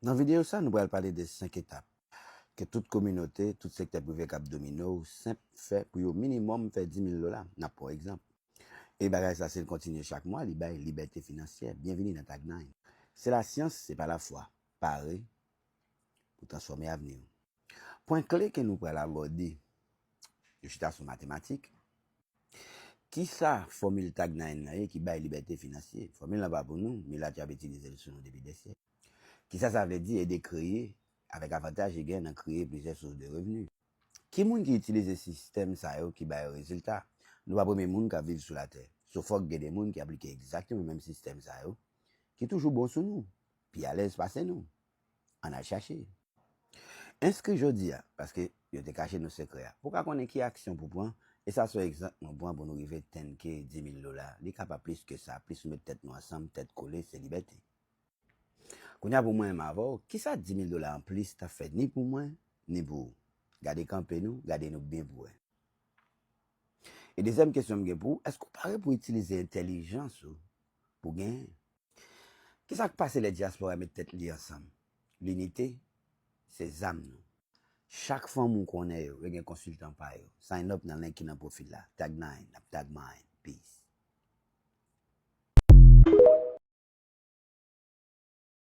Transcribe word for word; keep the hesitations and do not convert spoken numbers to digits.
Nan videyo sa, nou pral pale de senk etap ke tout kominote, tout sektè prive k ap domine w senp fè pou yo minimòm fè dis mil dola. N ap pran yon egzanp. E bagay sa, si l kontinye chak mwa, li bay libète finansyè. Byenvini nan Tag nine. Se lasyans, se pa lafwa. Pare pou transfòme avni w. Pwen kle ke nou pral abòde, yo chita sou matematik. Kisa fòmil Tag nine nan ye ki bay libète finansye? Fòmil lan pa pou nou, milat yo ap itilize l sou nou depi dè syèk. Kisa sa vle di? Ede kreye, avèk avantaj e gen nan kreye plizyè sous de revni. Ki moun ki itilize sistèm sa yo ki bay rezilta? Nou pa premye moun k ap viv sou latè. So fòk gen de moun ki aplike egzakteman menm sistèm sa yo, ki toujou bon sou nou, pi alèz pase nou. Ann al chache. Enskri jodi a, paske yo te kache nou sekrè a. Pou w ka konnen ki aksyon pou pran, e sa se yon egzanp mwen pran pou nou rive tenn ke dis mil dola. Li kapab plis ke sa, plis nou met tèt nou ansanm, tèt kole, se libète. Kounye a pou mwen menm avè w, kisa dis mil dola anplis t ap fè ni pou mwen, ni pou ou? Gade kanpe nou, gade nou byen pou wè. E dezyèm kesyon m gen pou ou, èske w pare pou itilize entèlijans ou pou genyen? Kisa k pase lè dyaspora met tèt li ansanm? Linite se zam nou. Chak fanm ou konnen yo, yo gen konsiltan pa yo. Sign up nan link ki nan pwofil la. Tag nine, n ap tag mine. Peace.